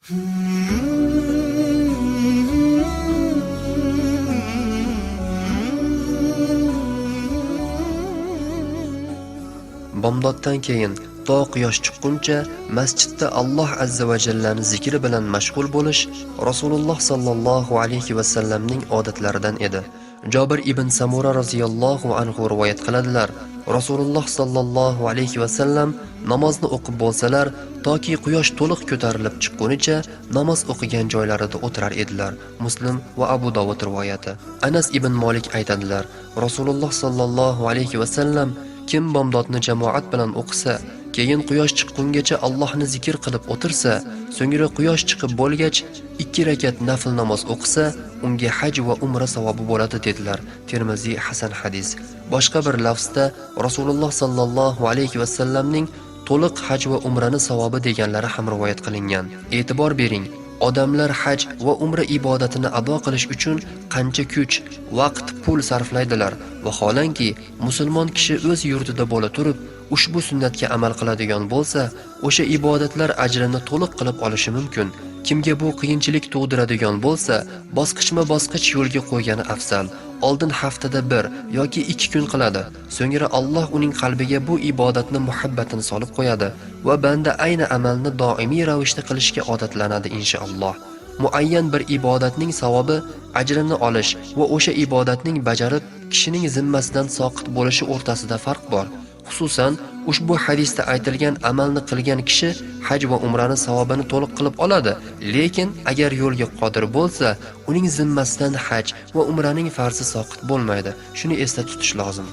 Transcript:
Bomdoddan keyin to quyosh chiqquncha masjidda Alloh azza va jallani zikri bilan mashg'ul bo'lish Rasululloh sallallohu alayhi va sallamning odatlaridan edi. Jobir ibn Samura roziyallohu anhu rivoyat qiladilar: Rasululloh sallallohu alayhi va sallam namozni o'qib bo'lsalar, toki quyosh to'liq ko'tarilib chiqqunicha namoz o'qigan joylarida o'tirar edilar. Muslim va Abu Dovud rivoyati. Anas ibn Molik aytadilar: Rasululloh sallallohu alayhi va sallam kim bomdodni jamoat bilan o'qisa, keyin quyosh chiqqungacha Allohni zikr qilib o'tirsa, so'ngra quyosh chiqib bo'lgach 2 rakat nafl namoz o'qisa, unga haj va umra savobi bo'ladi dedilar. Termiziy, hasan hadis. Boshqa bir lafzda Rasululloh sallallohu alayhi va sallamning to'liq haj va umrani savobi deganlari ham rivoyat qilingan. E'tibor bering, odamlar haj va umra ibodatini ado qilish uchun qancha kuch, vaqt, pul sarflaydilar. Vaholanki, musulmon kishi o'z yurtida bo'la turib, ushbu sunnatga amal qiladigan bo'lsa, o'sha ibodatlar ajrini to'liq qilib olishi mumkin. Kimga bu qiyinchilik tug'diradigan bo'lsa, bosqichma-bosqich yo'lga qo'ygani afzal. Oldin haftada 1 yoki 2 kun qiladi. So'ngra Alloh uning qalbiga bu ibodatni muhabbatini solib qo'yadi va banda ayni amalni doimiy ravishda qilishga odatlanadi inshaalloh. Muayyan bir ibodatning savobi ajrini olish va o'sha ibodatning bajarib kishining zimmasidan soqit bo'lishi o'rtasida farq bor. Xususan, ushbu hadisda aytilgan amalni qilgan kishi haj va umrani savobini to'liq qilib oladi, lekin agar yo'lga qodir bo'lsa, uning zimmasidan haj va umraning farzi soqit bo'lmaydi. Shuni esda tutish lozim.